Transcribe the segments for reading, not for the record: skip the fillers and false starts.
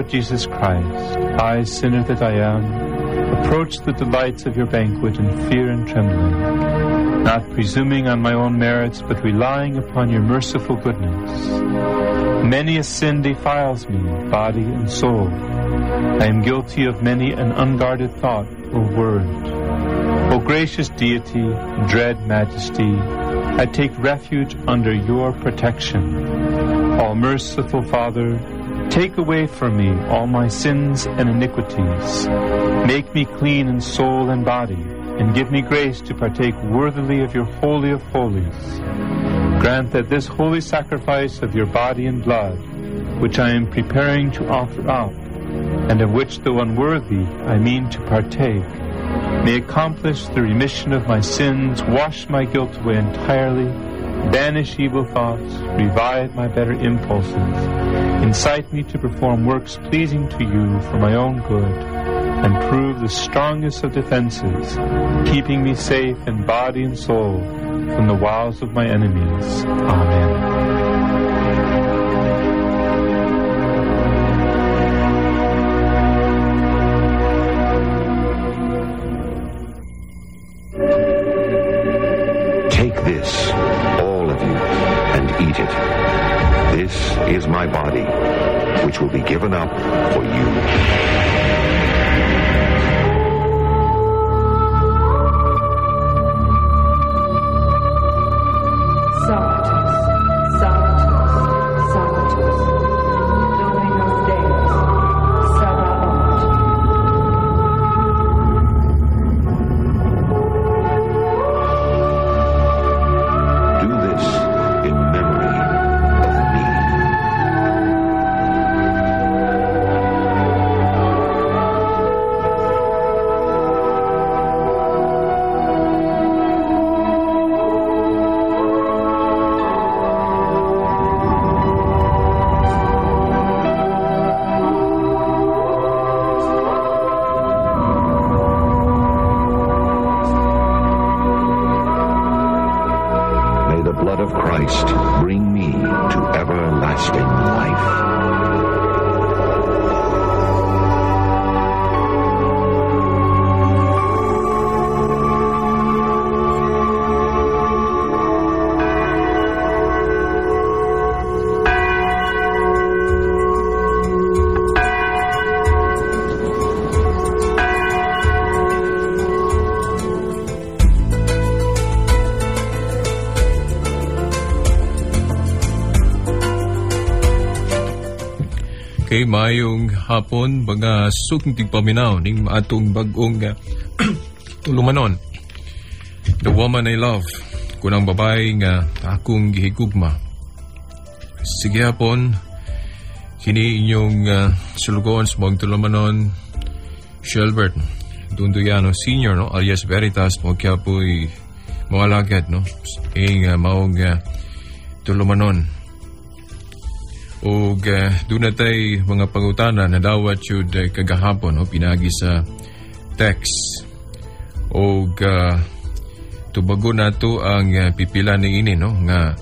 Lord Jesus Christ, I, sinner that I am, approach the delights of your banquet in fear and trembling, not presuming on my own merits, but relying upon your merciful goodness. Many a sin defiles me, body and soul. I am guilty of many an unguarded thought or word. O gracious deity, dread majesty, I take refuge under your protection. All merciful Father, take away from me all my sins and iniquities. Make me clean in soul and body, and give me grace to partake worthily of your holy of holies. Grant that this holy sacrifice of your body and blood, which I am preparing to offer up, and of which though unworthy I mean to partake, may accomplish the remission of my sins, wash my guilt away entirely, banish evil thoughts, revive my better impulses, incite me to perform works pleasing to you for my own good, and prove the strongest of defenses, keeping me safe in body and soul from the wiles of my enemies. Amen. Take this, all of you, and eat it. This is my body, which will be given up for you. Sanctus, Sanctus, Sanctus, Dominus Deus, Sabaoth. Do this in memory of me. May the blood of Christ bring me to everlasting life. Okay, mayong hapon mga suking tigpaminaw ning atong bag-ong tulumanon. The Woman I Love, kunang babae nga akong gihigugma. Sige hapon, kini inyong sulugoon sa mga tulumanon, Shelbert Dunduyano Senior, no, alias Veritas, mo kyapoy mga alagad, no, ing maong tulumanon. Og doon natay mga pangutana na dawat yun kagahapon, no, pinagi sa text. Og tubago nato ang pipila ni ini, no, nga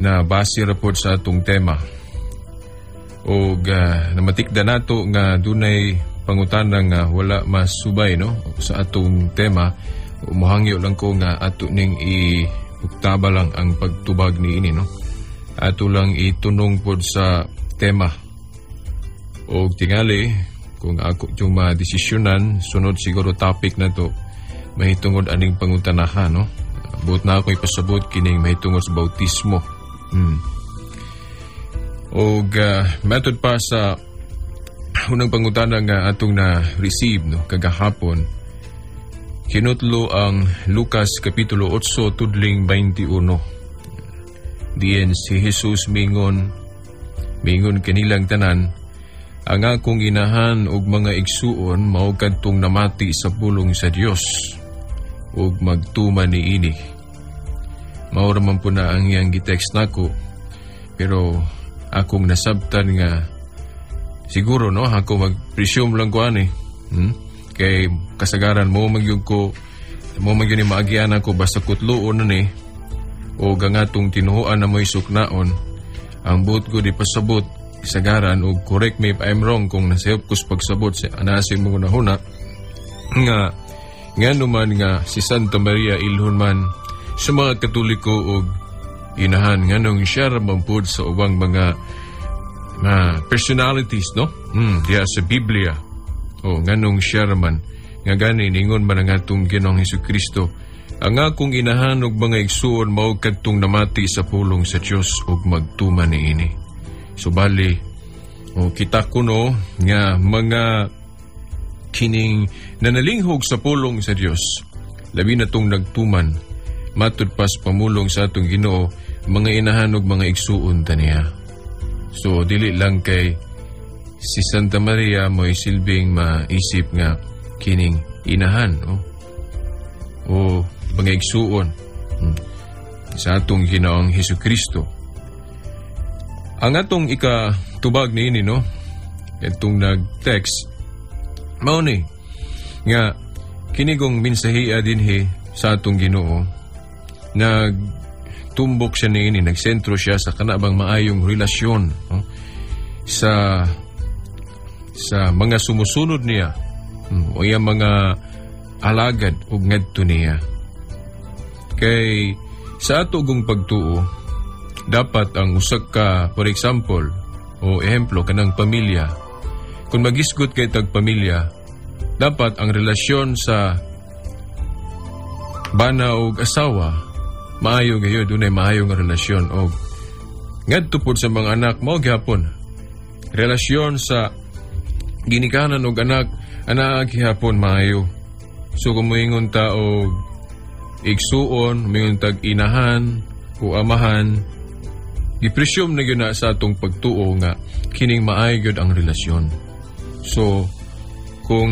na base ra pod sa atong tema. Og namatikda nato nga dunay pangutana nga wala masubay, no, sa atong tema. Muhangyo lang ko nga ato ning ipuktaba lang ang pagtubag ni ini, no. Ato lang itunong pod sa tema. Og tingali kung ako yung madesisyonan sunod siguro topic na to mahitungod aning pangutanahan, no. Buot na ako ipasabot kining mahitungod sa bautismo. Og method pa sa unang pangutana nga atong na receive, no, kagahapon, kinutlo ang Lucas Kapitulo 8 tudling 21. Diyan si Jesus mingon, mingon kanilang tanan, ang akong inahan og mga igsuon mao kadtong namati sa pulong sa Dios ug magtuman niini. Mao ra man po na ang iyang gitext nako, pero akong nasabtan nga siguro, no, ako mag-presume lang ko ani. Kay kasagaran mo magyud ko, mo magyud ni maagian ako basta kutluon na ni o ang atong tinuoan na mo'y suknaon. Ang buot ko di pasabot kasagaran, ug correct me if I'm wrong kung nasayop ko sa pagsabot sa anasi mo hunahuna nga ngano man nga si Santa Maria ilhon man sa mga Katoliko og inahan, nganong siya ra man pud sa ubang mga na personalities, no, diya sa Biblia o nganong siya ra man, nga gani ningon man ang atong Ginoong Hesus Kristo, "Ang akong inahan ug mga igsuon mao kadtong namati sa pulong sa Dios ug magtuman niini." So bali o kita kuno nga mga kining nanalinghog sa pulong sa Dios, labi na tong nagtuman matud pa sa pamulong sa atong Ginoo, mga inahan ug mga igsuon ta niya. So dili lang kay si Santa Maria mo'y silbing maisip nga kining inahan o mga igsuon sa atong Ginoong Hesus Kristo. Ang atong ikatubag niini, no, itong nag-text, mao ni nga kinigong mensahea dinhi sa atong Ginoo, nagtumbok siya niini, nagsentro siya sa kanabang maayong relasyon, no, sa mga sumusunod niya o iyang mga alagad ug ngadto niya. Kay sa ato gong pagtuo, dapat ang usa ka, for example, o ehemplo kanang pamilya. Kung magisgot kay tag pamilya, dapat ang relasyon sa bana og asawa maayo gayud, dunay maayo nga relasyon, og ngadto pod sa mga anak mao gihapon. Relasyon sa ginikanan og anak anaa gihapon maayo. So kung moingon ta og igsuon, moingon tag inahan o amahan, gipresume na gyud na sa atong pagtuo nga kining maayo gyud ang relasyon. So kung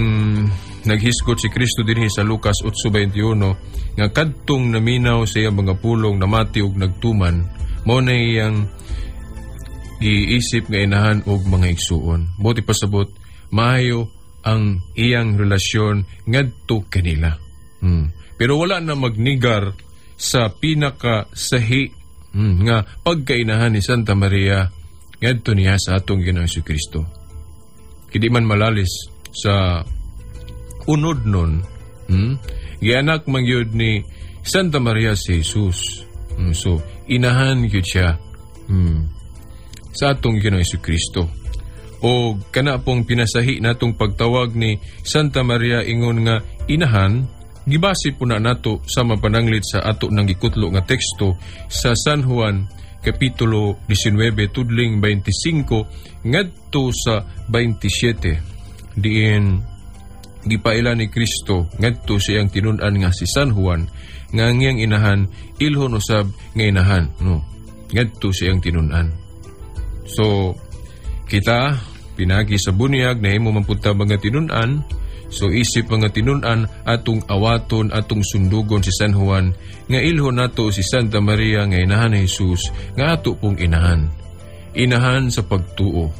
naghisgot si Kristo dinhi sa Lucas 8:21 nga kadtong naminaw sa iyang mga pulong, namati og nagtuman, mao na iyang giisip nga inahan og mga igsuon. Buot pasabot, maayo ang iyang relasyon ngadto kanila. Pero wala na magnigar sa pinaka sahi nga pagkainahan ni Santa Maria ngadto niya sa atong Ginoong Kristo. Kay di man malalis sa unod nun, gianak man gyud ni Santa Maria si Jesus. So, inahan gyud siya sa atong Ginoong Kristo. O kana pong pinasahi natong pagtawag ni Santa Maria ingon nga inahan, gibase po na nato sa mapananglit sa ato nang gikutlo nga teksto sa San Juan Kapitulo 19 tudling 25 ngadto sa 27, diin gipaila ni Kristo ngadto sa iyang tinun-an nga si San Juan nga ang iyang inahan ilhon usab nga inahan, no, ngadto sa iyang tinun-an. So kita pinagi sa bunyag nahimo man pud ta mga tinun-an. So isip mga tinun-an, atong awaton, atong sundugon si San Juan nga ilhon nato si Santa Maria nga inahan ni Jesus nga ato pong inahan, inahan sa pagtuo.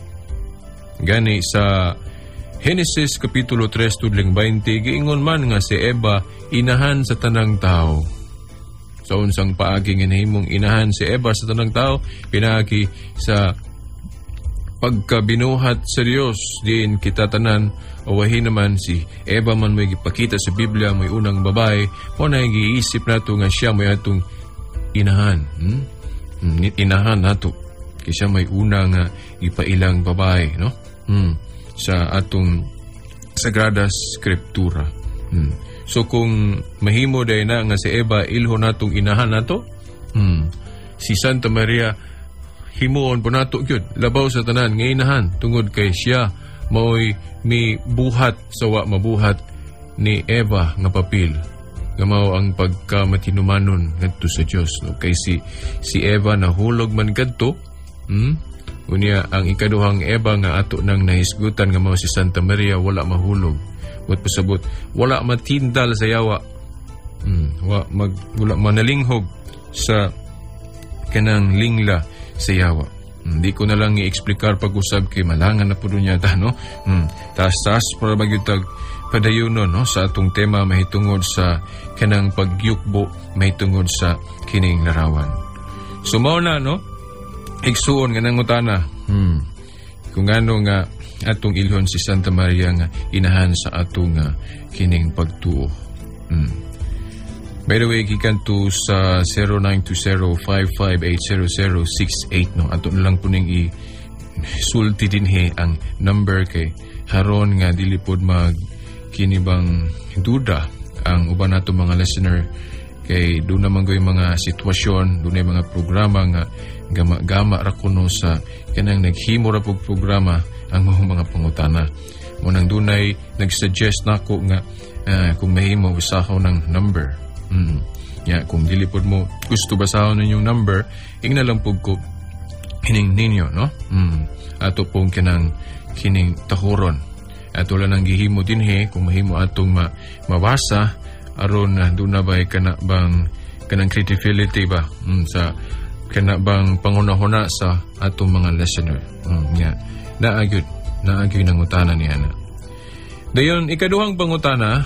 Gani sa Genesis Kapitulo 3 tudling 20, giingon man nga si Eva inahan sa tanang tao. Sa unsang paagi nga nahimong inahan si Eva sa tanang tao? Pinaagi sa pagkabinuhat sa Dios, diin kita tanan o wahi naman si Eva man may gipakita sa Biblia, may unang babae, mo na giisip nato nga siya may atong inahan. Inahan nato kay siya may una nga ipailang babae, no, sa atong Sagrada Scriptura. So kung mahimo day na nga si Eva ilho natong inahan nato, si Santa Maria himuon po nato gyud labaw sa tanan nga inahan tungod kay siya maoy mi buhat sa wa mabuhat ni Eva nga papel nga mao ang pagkamatinumanon ngadto sa Dios, no, kay si Eva nahulog man kadto. Unya ang ikaduhang Eva nga ato nang nahisgutan nga mao si Santa Maria wala mahulog. Buot pasabot, wala matindal sa yawa. Wa mag wala manalinghog sa kanang lingla sa yawa. Hindi ko na lang i-explikar pag-usab kay malangan na po niya ta, no? Taas-taas para magyutag padayonon, no, sa atong tema mahitungod sa kanang pagyukbo mahitungod sa kining larawan. So mao na, no? Igsuon nga nangutana. Kung ano nga atong ilhon si Santa Maria nga inahan sa atong kining pagtuo. By the way, gikan to sa 0920-5580068, no. Ato na lang po ning i sulti dinhi ang number kay haron nga dili pod mag kinibang duda ang uban nato mga listener kay doon naman ko'y mga sitwasyon, doon mga programa nga gama-gama ra kuno sa kanang naghimo ra pog programa ang mga pangutana. Mo nang dunay nagsuggest nako nga kung mahimo basahon ng number. Ya, kung dili pod mo gusto basahon ninyong number, ingna lang pud ko hining ninyo, no? Ato pong kanang kining tahuron. Ato lang ang gihimo dinhi kung mahimo atong mabasa aron na doon na ba'y kana bang kanang credibility ba sa kana bang panghuna-huna sa atong mga listener. Yeah. Naagyod, naagyod ng utana niya na. Dayon, ikaduhang pangutana,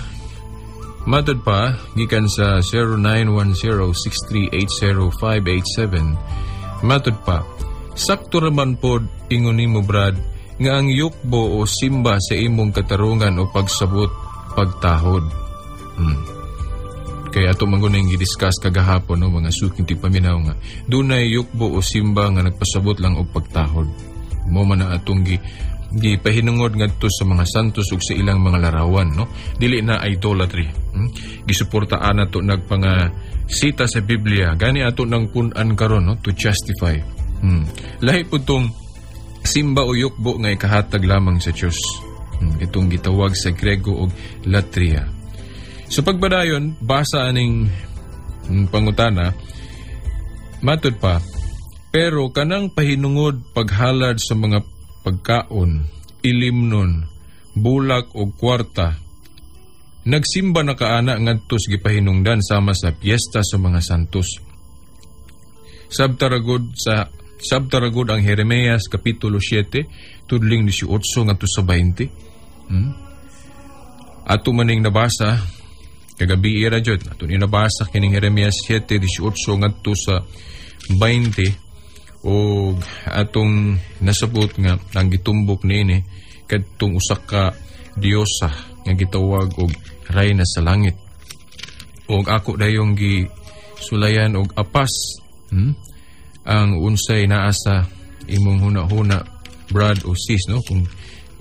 matod pa, gikan sa 0910-6380587, matod pa, sakto raman pod ingon nimo, Brad, nga ang yukbo o simba sa imong katarungan o pagsabot pagtahod. Kaya ato man gud gidiscuss kagahapon, no, mga suking tigpaminaw, nga dunay yukbo o simba nga nagpasabot lang og pagtahod. Mo man na atong gi gipahinungod ngadto sa mga santos ug sa ilang mga larawan, no, dili na idolatry. Gisuportaan nato nagpanga sita sa Biblia gani ato nang pun-an karon, no, to justify. Lahi pud tong simba o yukbo nga ikahatag lamang sa Dios. Itong gitawag sa Grego og latria. So pagbadayon, basa aning pangutana, matod pa, pero kanang pahinungod paghalad sa mga pagkaon, ilimnon, bulak o kwarta, nagsimba na kaana ngadto sa gipahinungdan sama sa piyesta sa mga santos. Sabtaragod ang Jeremias kapitulo 7 tudling 18 ngadto sa 20. Ato maning nabasa kagabi ira jud, ato ni nabasa kining Jeremias 7:18 ngadto sa 20 og atong nasabot nga ang gitumbok niini kadtong usa ka diyosa nga gitawag og rayna sa langit og ako dayong gi sulayan og apas ang unsay naa sa imong huna-huna, brad o sis, no, kung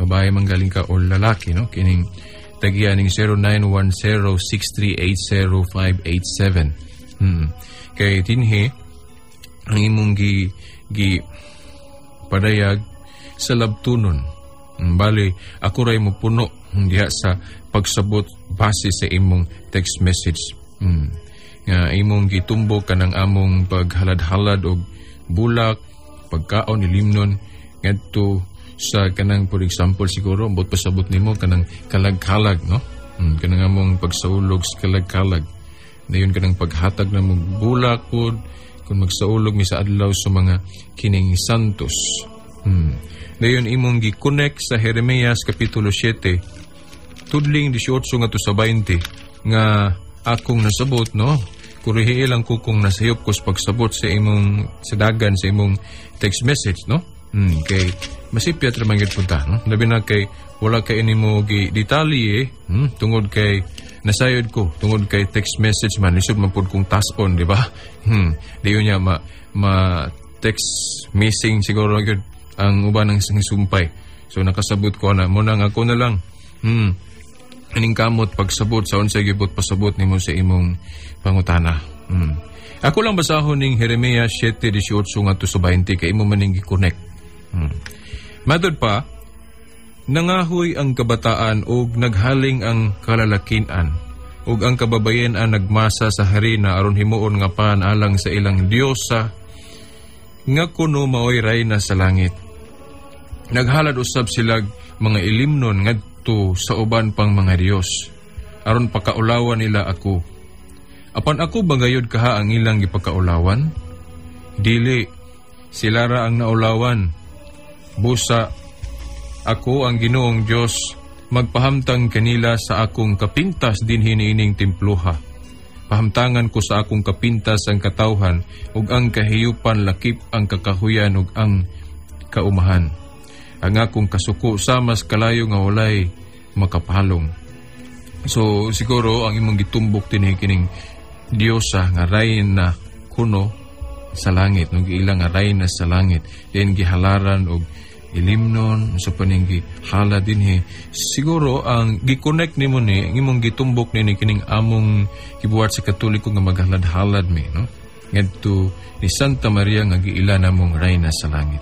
babae man galing ka o lalaki, no, kining tagiya ning 0910-6380587. Kay dinhi ang imong gi gi padayag sa labtunon. Bali ako ray mo puno diha sa pagsabot base sa imong text message. Nga imong gitumbok kanang among paghalad-halad og bulak, pagkaon, ilimnon ngadto sa kanang, for example siguro, ambot pasabot nimo kanang kalag-kalag, no? Kanang among pagsaulog sa kalag-kalag. Dayon kanang paghatag na mong bulak pod kung magsaulog mi sa adlaw sa mga kining santos. Dayon imong gi-connect sa Jeremias kapitulo 7 tudling 18 ngadto sa 20 nga akong nasabot, no? Kurihi lang ko kung nasayop ko sa pagsabot sa imong sa dagan sa imong text message, no? Kay masipyat ra man gyud punta, no? Labi na kay wala kay nimo gi detalye, tungod kay nasayod ko tungod kay text message man, lisod man pud kung task-on, di ba? Diyo niya ma, ma text missing siguro gyud ang uban ng sumpay. So nakasabot ko na mo nang ako na lang. Aning kamot pagsabot sa unsay gibot pasabot nimo sa imong pangutana. Ako lang basahon ning Jeremias 7:18 ngadto sa 20 kay imo maning gi-connect. Matod pa, nangahoy ang kabataan ug naghaling ang kalalakinan ug ang kababayen ang nagmasa sa harina aron himuon nga pan alang sa ilang diyosa nga kuno maoy rayna sa langit. Naghalad usab sila mga ilimnon ngadto sa uban pang mga diyos aron pakaulawan nila ako. Apan ako ba gayud kaha ang ilang gipakaulawan? Dili, sila ra ang naulawan. Busa ako ang Ginoong Dios magpahamtang kanila sa akong kapintas dinhi niining temploha. Pahamtangan ko sa akong kapintas ang katawhan ug ang kahiyupan lakip ang kakahuyan ug ang kaumahan. Ang akong kasuko sama sa kalayo nga walay makapalong. So siguro ang imong gitumbok dinhi kining Diyosa nga rayna kuno sa langit, no, giila nga rayna sa langit, then gihalaran og ilimnon sa paning gihala dinhi. Siguro ang gi-connect nimo ni, ang imong gitumbok nini kining among gibuhat sa Katoliko nga maghalad-halad mi, no, ngadto ni Santa Maria nga giila namong rayna sa langit.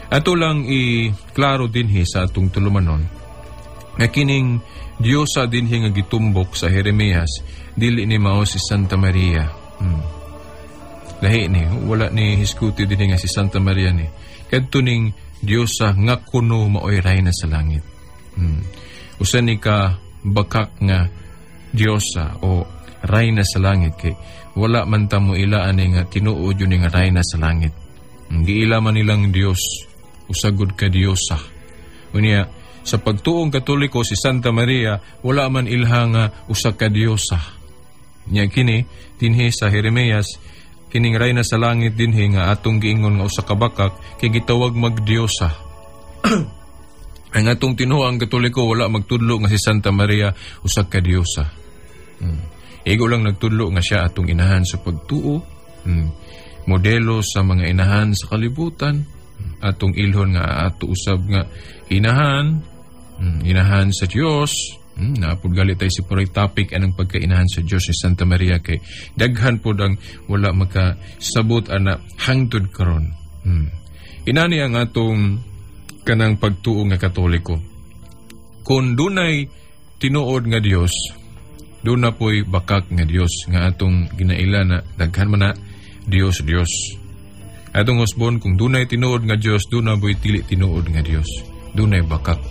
Ato lang i-klaro dinhi sa atong tulumanon nga kining Diyosa dinhi nga gitumbok sa Jeremias dili ni mao si Santa Maria. Lahi ni, wala ni hisguti dinhi nga si Santa Maria ni. Kadto ning Diyosa nga kuno maoy rayna sa langit. Usa ni ka bakak nga Diyosa o rayna sa langit kay wala man ta mo ila ani nga tinuod yun nga rayna sa langit. Giila man nilang Dios, usagod ka Diyosa. Unya, sa pagtuong Katoliko si Santa Maria wala man ilha nga usa ka Diyosa. Nya kini dinhi sa Jeremias, kining rayna sa langit dinhi nga atong giingon nga usa ka bakak kay gitawag magdiyosa. Ang atong tinuoang Katoliko wala magtudlo nga si Santa Maria usa ka Diyosa. Igo lang nagtudlo nga siya atong inahan sa pagtuo, modelo sa mga inahan sa kalibutan, atong ilhon nga ato usab nga inahan, inahan sa Dios. Naapod gali tayo si puray topic anang pagkainahan sa Dios ni Santa Maria kay daghan pod ang wala makasabot ana hangtod karon. Inani ang atong kanang pagtuo nga Katoliko. Kung dunay tinuod nga Dios, doon na po'y bakak nga Dios nga atong ginaila na daghan man na Dios Dios. Atong husbon, kung dunay tinuod nga Dios, doon na po'y dili tinuod nga Dios. Dunay bakak.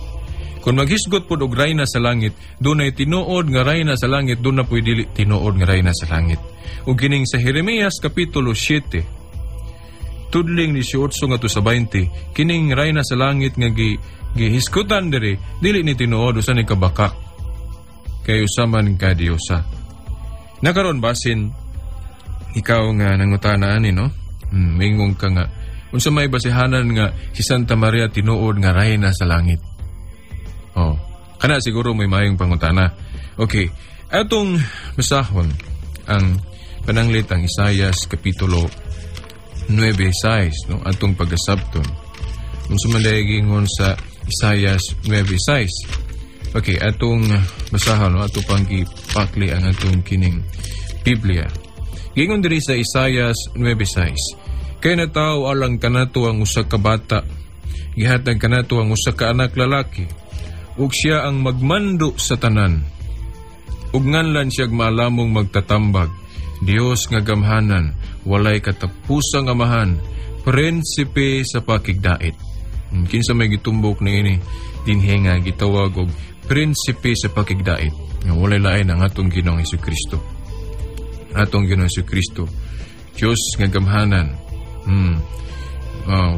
Kung maghisgot pod og rayna sa langit, dunay tinuod nga rayna sa langit, doon na po'y dili tinuod nga rayna sa langit. Ug kining sa Jeremias kapitulo 7, tudling 18 ngadto sa 20, kining rayna sa langit nga gihisgutan diri, dili ni tinuod, usa ni kabakak. Kay usa man ka Diyosa. Nakaron basin ikaw nga nangutana ani, no? Mingon ka nga unsa may basihanan nga si Santa Maria tinuod nga rayna sa langit? Oh, kana siguro may mayong pangutana. Okay, atong basahon ang pananglit ang Isayas kapitulo 9:6, no, atong pagasabton. Unsa man giingon sa Isayas 9:6? Okay, atong basahon, no, ato pang gipakli ang atong kining Biblia. Giingon diri sa Isayas 9:6. Kay natawo alang kanato ang usa ka bata, gihatag kanato ang usa ka anak lalaki, ug siya ang magmando sa tanan. Ug nganlan siyag maalamong magtatambag, Dios nga gamhanan, walay katapusang amahan, prinsipe sa pakigdait. Kinsa may gitumbok ni ini dinhi nga gitawag og prinsipe sa pakigdait, nga walay lain ang atong Ginoong Hesukristo. Atong Ginoong Hesukristo, Dios nga gamhanan,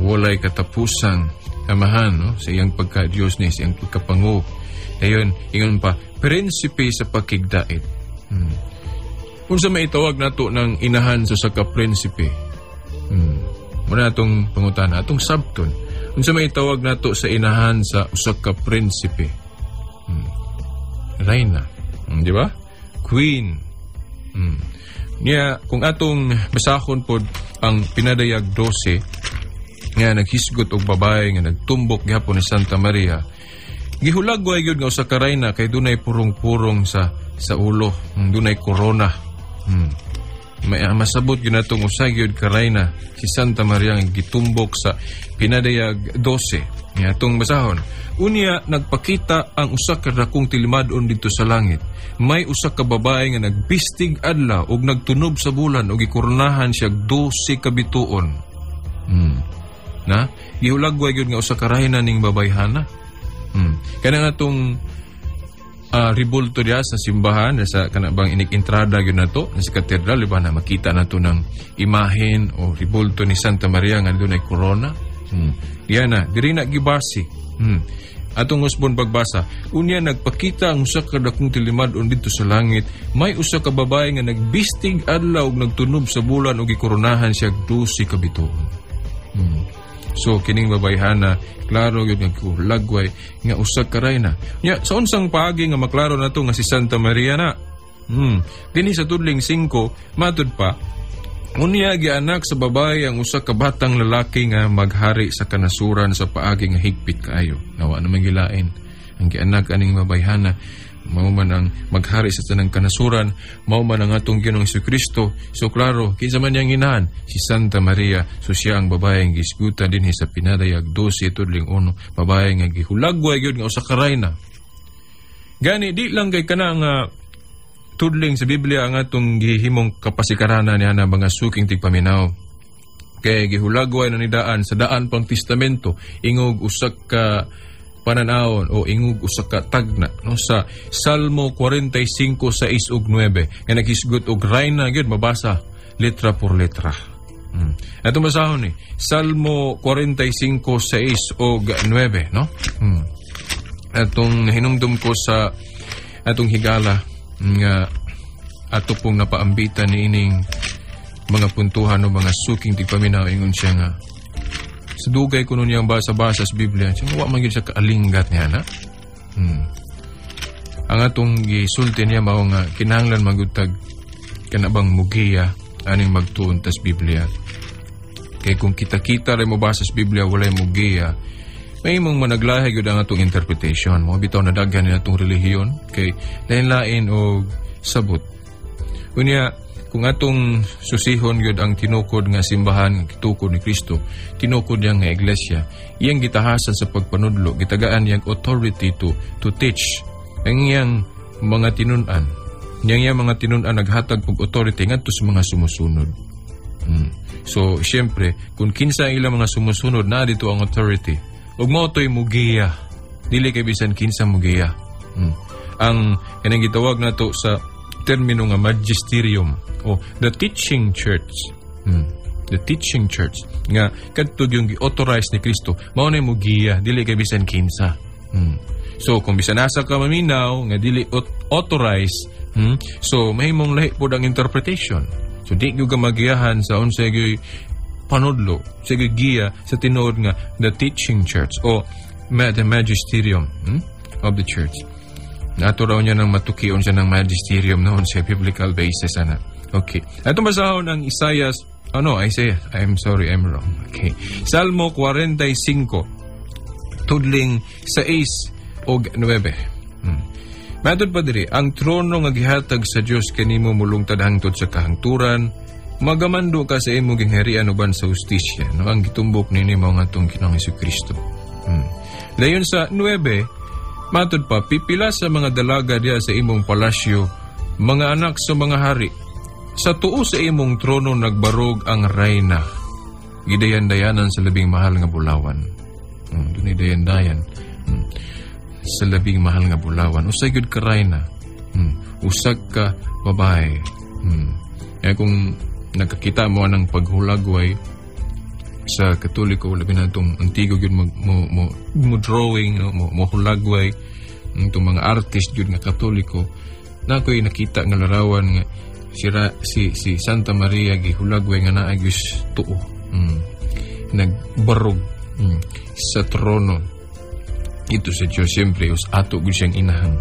walay katapusang amahan, no? Sa iyang pagka-Diyos ni, sa iyang pagkapango. Ayun, ingon pa, prinsipe sa pakigdait. Unsa may itawag nato ng inahan sa usa ka prinsipe? Muna atong pangutana, atong sabton. Unsa may itawag nato sa inahan sa usa ka prinsipe? Reyna. Di ba? Queen. Niya, kung atong basahon pod ang Pinadayag 12, nga naghisgot og babae nga nagtumbok gihapon ni Santa Maria, gihulagway gyud nga usa ka rayna kay dunay purong-purong sa ulo, dunay korona. May masabot gyud natong usa gyud ka rayna si Santa Maria nga gitumbok sa Pinadayag 12. Nga atong basahon. Unya nagpakita ang usa ka dakong tilimad-on didto sa langit. May usa ka babae nga nagbistig adlaw ug nagtunob sa bulan ug gikoronahan siya 12 ka bituon. Na gihulagway gyud nga usa ka rayna ning babayhana. Kana nga atong ribulto diya sa simbahan sa kana bang inig-entrada gyud nato sa katedral, di ba, na makita nato ng imahen o ribulto ni Santa Maria nga dunay corona. Diya na diri na gibasi. Atong usbon pagbasa. Unya nagpakita ang usa ka dakong tilimad-on didto sa langit. May usa ka babae nga nagbistig adlaw ug nagtunob sa bulan ug gikoronahan siya 12 ka bituon. So kining babayhana, klaro gyud nga lagway nga usa ka rayna. Nya sa unsang paagi nga maklaro nato nga si Santa Maria na? Dinhi sa tudling 5 matud pa, unya gianak sa babae ang usa ka batang lalaki nga maghari sa kanasuran sa paagi nga higpit kaayo. Nawa naman gilain ang gianak aning babayhana, mao man ang maghari sa tanang kanasuran, mao man ang atong Ginoong Kristo. So klaro, kinsa man niyang inahan? Si Santa Maria. So siya ang babae nga gisgutan dinhi sa Pinadayag 12 tudling 1, babae nga gihulagway gyud nga usa ka rayna. Gani di lang kay kana nga tudling sa Biblia ang atong gihimong kapasikaranan niya na mga suking tigpaminaw. Kay gihulagway na ni daan sa daan pang testamento ingog usa ka pananawon o ingog usa ka tagna, no, sa Salmo 45, 6 ug 9 nga naghisgot og rayna gyud, mabasa letra por letra. Ato basahon ni Salmo 45, 6 ug 9, no? Atong hinumdum ko sa atong higala nga ato pong napaambitan ni ining mga puntuhan o mga suking tigpaminaw, ingon siya nga sa dugay kuno niyang basa-basa sa Biblia, siya wa man gyud siya kaalinggat niya na. Ang atong gisulti niya mao nga kinahanglan magutag kana bang mugiya aning magtuon tas Biblia. Kay kung kita-kita ray mo basa sa Biblia, walay mugiya, may imong managlahi gyud ang atong interpretation. Mo bitaw na daghan ni atong relihiyon kay lain-lain og sabot. Unya kung atong susihon gyud ang tinukod nga simbahan nga gitukod ni Kristo, tinukod niya nga iglesia, iyang gitahasan sa pagpanudlo, gitagaan niyang authority to teach ang iyang mga tinun-an. Niyang iyang mga tinun-an naghatag og authority ngadto sa mga sumusunod. So, siyempre, kung kinsa ang ilang mga sumusunod, naa dito ang authority. Ug mao to'y mugiya. Dili kay bisan kinsa mugiya. Ang kanang gitawag nato sa termino nga magisterium o the teaching church. The teaching church nga kadto yung gi-authorize ni Kristo, mao na mugiya, dili kay bisan kinsa. So kung bisan asa ka maminaw nga dili authorize, so mahimong lahi pod ang interpretation. So di gyud ka magiyahan sa unsay gyud panudlo, sa giya sa tinuod nga the teaching church o the magisterium of the church. Nato raw niya nang matukion siya ng magisterium noon sa biblical basis ana. Okay. Atong basahon ang Isaiah, oh no, Isaiah, I'm sorry, I'm wrong. Okay. Salmo 45, tudling 6 og 9. Matod pa diri, ang trono nga gihatag sa Dios kanimo mulungtad hangtod sa kahangturan, magamando ka sa imong gingharian uban sa hustisya, no? Ang gitumbok nini mao nga atong Ginoong Kristo. Dayon sa 9, matod pa, pipila sa mga dalaga diya sa imong palasyo, mga anak sa mga hari. Sa tuo sa imong trono nagbarog ang rayna. Gidayan-dayanan sa labing mahal nga bulawan. Dunay dayan-dayan. Sa labing mahal nga bulawan. Usay gyud ka rayna. Usag ka babae. Kaya kung nakakita mo ang paghulagway sa Katoliko, labi na itong antigo gyud mag, mo drawing, no? Mo hulagway itong mga artist gyud nga Katoliko, na ako'y nakita nga larawan nga si Santa Maria gihulagway nga naa gyud tuo, nagbarog sa trono ito sa Diyos. Siyempre us ato gyud siyang inahan.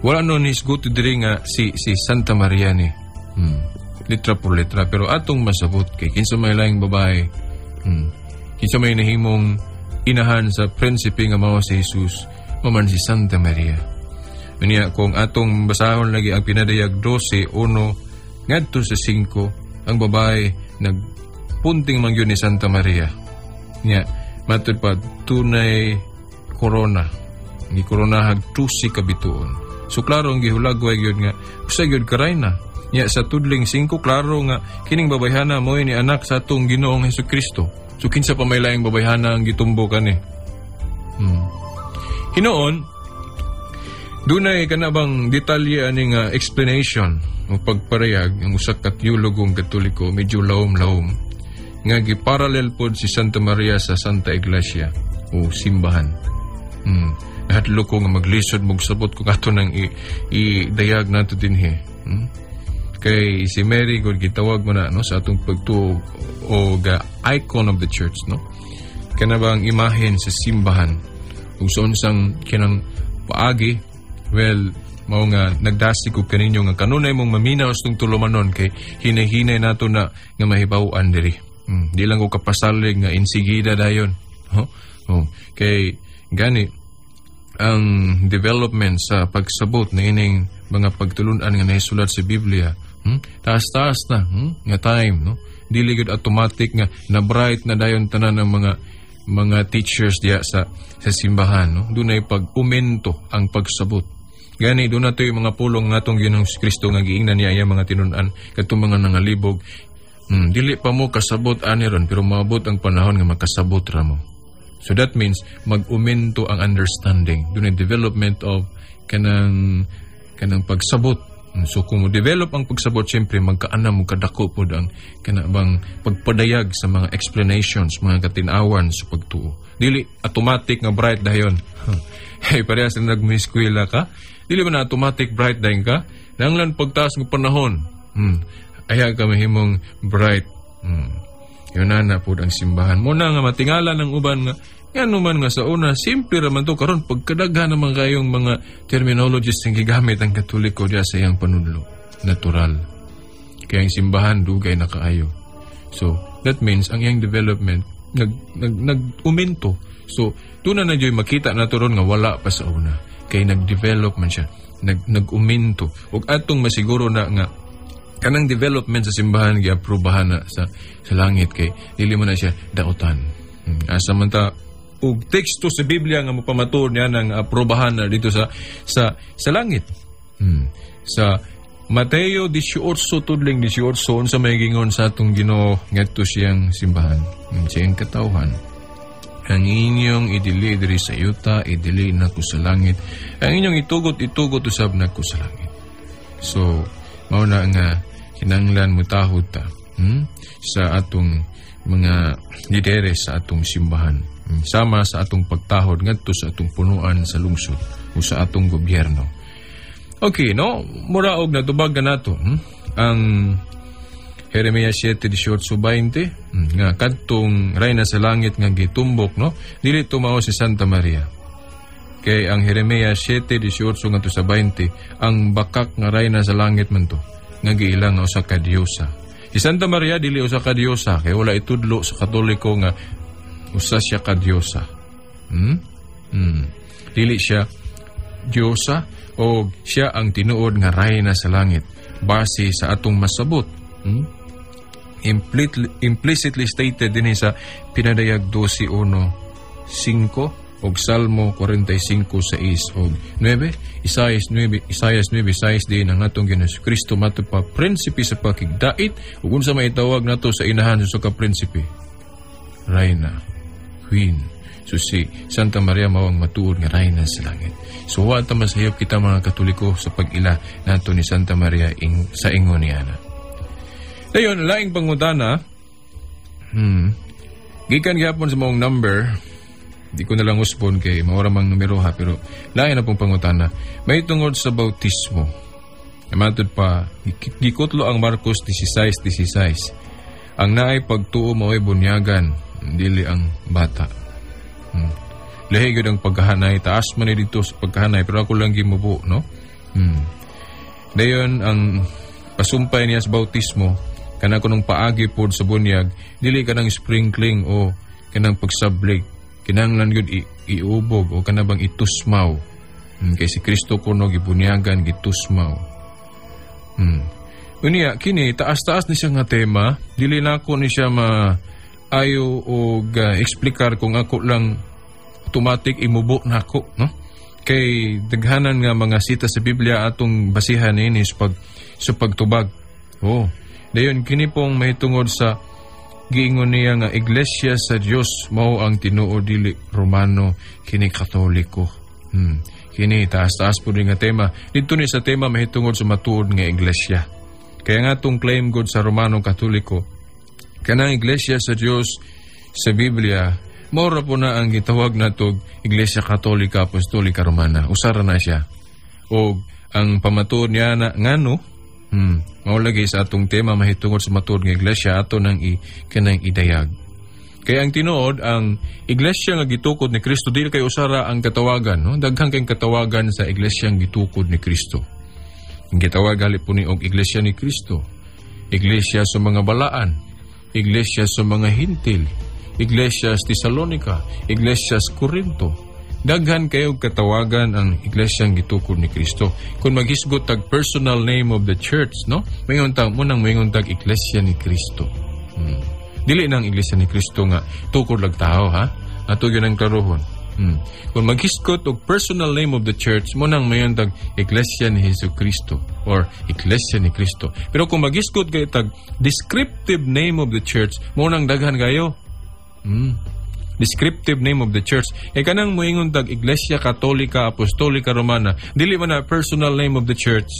Wala no nisguto diri nga si Santa Maria ni, letra por letra, pero atong masabot kay kinsa may laing babae, kinsa may nahimong inahan sa prinsipe nga mao si Jesus, maman si Santa Maria. Unya kung atong basahon lagi ang Pinadayag 12:1 ngadto sa 5, ang babae nagpunting man gyud ni Santa Maria. Nya matud pa tunay corona, gi koronahag tusi ka bituon. So klaro ang gihulagway gyud nga usa gyud ka rayna. Nya sa tudling 5, klaro nga kining babayhana mo ni anak sa atong Ginoong Hesukristo. So kinsa pa may laing babayhana ang gitumbo kani? Hinuon dunay kana bang detalye ani nga explanation o pagparayag ang usa ka teologong Katoliko, medyo lawom-lawom, nga giparallel pod si Santa Maria sa Santa Iglesia o simbahan. Nahadlok ko nga maglisod mong sabot kung ato nang idayag nato dinhi. Kay si Mary gud gitawag mo na, no, sa atong pagtuo og icon of the church, no? Kana bang imahen sa simbahan ug sa unsang kinang paagi, well, mao nga nagdasig ko kaninyo nga kanunay mong maminaw sa tong tulumanon kay hinay-hinay nato na nga mahibaw-an diri. Di lang ko kapasalig nga insigida dayon. Huh? Oh, kay gani ang development sa pagsabot na ining mga pagtulunan nga nahisulat sa Biblia, Taas-taas na, nga time, no? Dili gud automatic nga na bright na dayon tanan ng mga teachers diya sa simbahan, no? Dunay pag-umento ang pagsabot. Gani doon na yung mga pulong ngatong Ginoong Kristo nga giingnan niya iyang mga tinun-an kadtong mga nangalibog. Dili pa mo kasabot ani ron, pero maabot ang panahon nga makasabot ra mo. So that means mag-umento ang understanding. Doon development of kanang pagsabot. So kung mo develop ang pagsabot, syempre magkaanam mo kadako pod ang kana bang pagpadayag sa mga explanations, mga katinawan sa pagtuo. Dili automatic nga bright dayon. Hey, parehas na nagmi-eskwela ka. Dili ba na automatic bright dayon ka? Nanglan pagtaas ng panahon. Aya ka mahimong bright. Yun na na pod ang simbahan. Muna nga matingala ng uban nga ngano man nga sa una simple ra man to, karon pagkadaghan naman kayong mga terminologies ang gigamit ang Katoliko diya sa iyang panudlo. Natural. Kaya ang simbahan dugay na kaayo. So, that means ang iyang development nag nag nag-umento. So, doon na na makita na ron nga wala pa sa una. Kay nag-develop man siya. Nag-uminto. Ug atong masiguro na nga kanang development sa simbahan giaprobahan na sa langit kay dili mo na siya dautan. Asa man ta og teksto sa Biblia nga mapamatuod niya nang aprobahan na dito sa langit. Sa Mateo 18 tudling 18, unsa may gingon sa atong Ginoo ngadto siyang simbahan, siyang katawhan? "Ang inyong idili diri sa yuta, idili nako sa langit. Ang inyong itugot, itugot usab nako sa langit." So, mao na nga kinanglan mutahod ta, sa atong mga lideres sa atong simbahan. Sama sa atong pagtahod ngadto sa atong punuan sa lungsod o sa atong gobyerno. Okay, no? Mura og natubag na nato, ang Jeremias 7:18-20, nga kadtong rayna sa langit nga gitumbok, no? Dili tumao si Santa Maria. Kay ang Jeremias 7:18 ngadto sa 20, ang bakak nga rayna sa langit man to nga giila nga usa ka diosa. Si Santa Maria dili usa ka diosa kay wala itudlo sa Katoliko nga usa siya ka diosa. Dili siya diosa o siya ang tinuod nga rayna sa langit base sa atong masabot. Implicitly stated dinhi sa Pinadayag 12:1-5 og Salmo 45:6 og 9, Isaias 9, Isaias 9:6 din ang atong Ginoong Kristo matud pa prinsipe sa pakigdait. Ug unsa may itawag nato sa inahan sa ka prinsipe? Rayna, queen. So si Santa Maria mao ang matuod nga rayna sa langit. So wa ta masayop kita mga Katoliko sa pag-ila nato ni Santa Maria sa ingon niya na. Dayon, laing pangutana, gikan gyapon sa maong number, di ko na lang usbon kay maura mang numero ha, pero lain na pong pangutana. May tungod sa bautismo. Matud pa, gikutlo ang Marcos 16:16. Ang naay pagtuo mao'y bunyagan, dili ang bata. Lahi gyud ang pagkahanay, taas man ni dito sa pagkahanay, pero ako lang gimubo, no? Dayon, ang pasumpay niya sa bautismo, kana kunong paagi pod sa bunyag, dili kanang sprinkling o kanang pagsablig. Kinahanglan gyud iubog o kana bang itusmaw. Kay si Kristo kuno gibunyagan, gitusmaw. Unya kini taas-taas ni siya nga tema, dili nako ni siya ma ayo og eksplikar kung ako lang automatic imubo nako, no? Kay daghanan nga mga sita sa Biblia atong basihan niini sa pagtubag. Oh. Dayon kini pong mahitungod sa giingon niya nga Iglesia sa Dios mao ang tinuod, dili Romano, kini Katoliko. Kini taas-taas po nga tema. Dito ni sa tema mahitungod sa matuod nga iglesia. Kaya nga tong claim god sa Romano Katoliko, kanang Iglesia sa Dios sa Biblia, mao ra po na ang gitawag natog Iglesia Katolika Apostolika Romana. Usara na siya. O ang pamatuod niya na ngano Mao lagi sa atong tema mahitungod sa matuod nga iglesia ato nang i kanang idayag. Kaya ang tinuod, ang iglesia nga gitukod ni Kristo dili kay usara ang katawagan, no? Daghan kay katawagan sa iglesia nga gitukod ni Kristo. Ang gitawag gali po ni og iglesia ni Kristo. Iglesia sa mga balaan, iglesia sa mga Hintil, iglesia sa Tesalonica, iglesia sa Corinto. Daghan kayo katawagan ang iglesia nga gitukod ni Kristo. Kung maghisgot tag personal name of the church, no? Maingon tag munang maingon tag iglesia ni Kristo. Dili nang iglesia ni Kristo nga tukod lag tao, ha? Ato gyud ang klarohon. Kung maghisgot og personal name of the church, mo nang mayon tag Iglesia ni Jesu Cristo or Iglesia ni Kristo. Pero kung maghisgot kay tag descriptive name of the church, mo nang daghan kayo. Descriptive name of the church. E kanang moingon tag Iglesia Katolika Apostolika Romana, dili man na personal name of the church.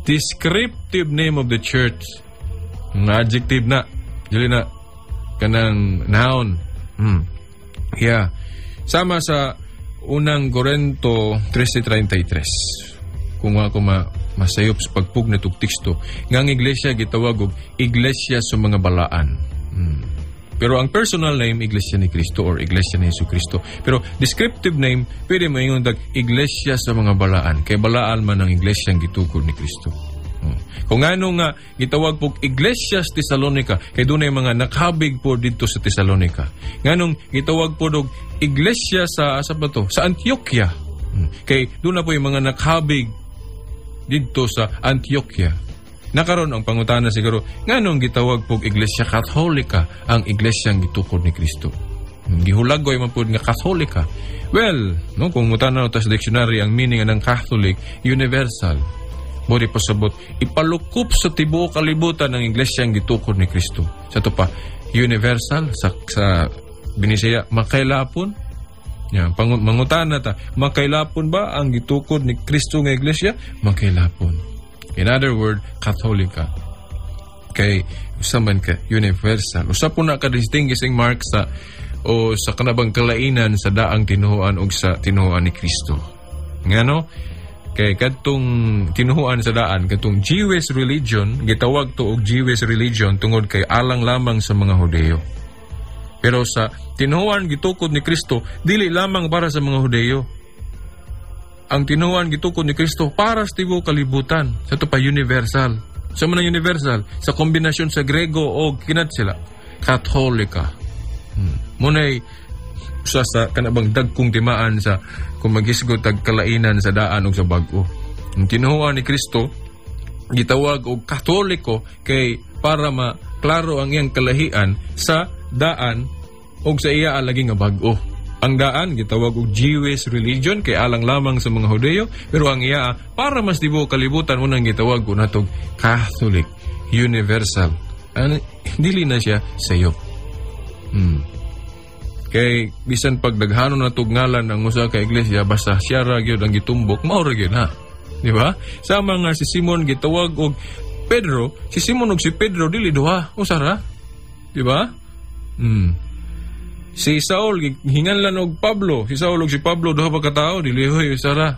Descriptive name of the church. Nga adjective na. Dili na kanang noun. Yeah. Sama sa unang Korinto 13:33. Kung ako masayop sa pagpug na itong teksto, nga ang iglesia gitawag og iglesia sa mga balaan. Pero ang personal name, Iglesia ni Cristo or Iglesia ni Jesu Cristo. Pero descriptive name, pwede mo ingon tag Iglesia sa mga balaan. Kay balaan man ang iglesia ang gitukod ni Cristo. Kung ano nga gitawag po Iglesia sa Tesalonica, kay dunay mga nakabig po dito sa Tesalonica. Nganong gitawag po og Iglesia sa asa ba to? Sa Antioquia. Kay doon na po yung mga nakabig dito sa Antioquia. Nakaron ang pangutana siguro, nganong gitawag po Iglesia Katolika ang iglesia ang gitukod ni Kristo? Gihulagway man pud nga Katolika. Well, no, kung mutanaw ta sa dictionary ang meaning ng Catholic, universal. Mori pasabot, ipalukop sa tibuok kalibutan ang iglesia ang gitukod ni Kristo. Sa to pa, universal sa Binisaya, makailapon. Yan, mangutana ta, makailapon ba ang gitukod ni Kristo nga iglesia? Makailapon. In other word, Katolika. Kay usa man ka universal. Usa po na ka distinguishing mark sa o sa kanabang kalainan sa daang tinuhuan og sa tinuhuan ni Kristo. Ngano? Kay kadtong tinuhuan sa daan, kadtong Jewish religion, gitawag to og Jewish religion tungod kay alang lamang sa mga Hudeo. Pero sa tinuhuan gitukod ni Kristo, dili lamang para sa mga Hudeo. Ang tinuhuan gitukod ni Kristo para sa tibuok kalibutan. Sa to pa universal. Sa man ang universal, sa kombinasyon sa Grego o kinat sila, Katolika. Munay usa sa kanabang dagkong timaan sa kung maghisgot tag kalainan sa daan ug sa bag-o. Ang tinuhuan ni Kristo gitawag og Katoliko kay para maklaro ang iyang kalahian sa daan ug sa iya lagi nga bag-o. Ang daan gitawag og Jewish religion kay alang lamang sa mga Hudeo, pero ang iya para mas tibuok kalibutan unang gitawag ko natog Catholic, universal. Ano, dili na siya sayop. Kay bisan pag daghanon na tog ngalan ang usa ka iglesia, basta siya ra gyud ang gitumbok, mao ra gyud ha. Di ba? Sama nga si Simon gitawag og Pedro, si Simon ug si Pedro dili duha, usa ra. Di ba? Si Saul hinganlan og Pablo, si Saul ug si Pablo duha pa ka tawo, dili hoy, usa ra.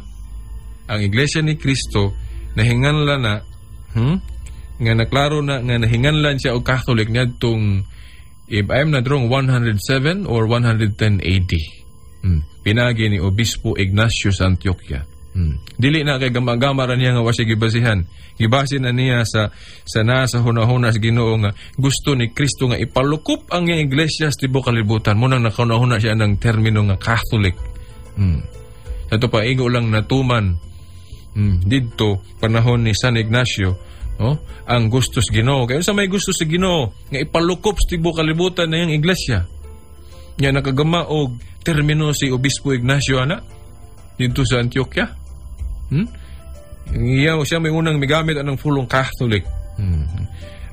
Ang iglesia ni Kristo nahinganlan na, nga naklaro na nga nahinganlan siya og Catholic niadtong, if I'm not wrong, 107 or 110 AD. Pinagi ni Obispo Ignacio sa Antioquia. Dili na kay gama-gama ra niya nga wa siya gibasihan. Gibase na niya sa nasa hunahuna sa Ginoo nga gusto ni Kristo nga ipalukop ang iyang iglesia sa tibuok kalibutan. Munang nakahuna-huna siya ng termino nga Catholic. Ato pa igo lang natuman didto panahon ni San Ignacio, oh, ang gusto sa Ginoo. Kaya sa may gusto sa Ginoo nga ipalukop sa tibuok kalibutan na iyang iglesia. Nya nakagama og termino si Obispo Ignacio ana didto sa Antioquia. Iya siya may unang migamit anang pulong Catholic.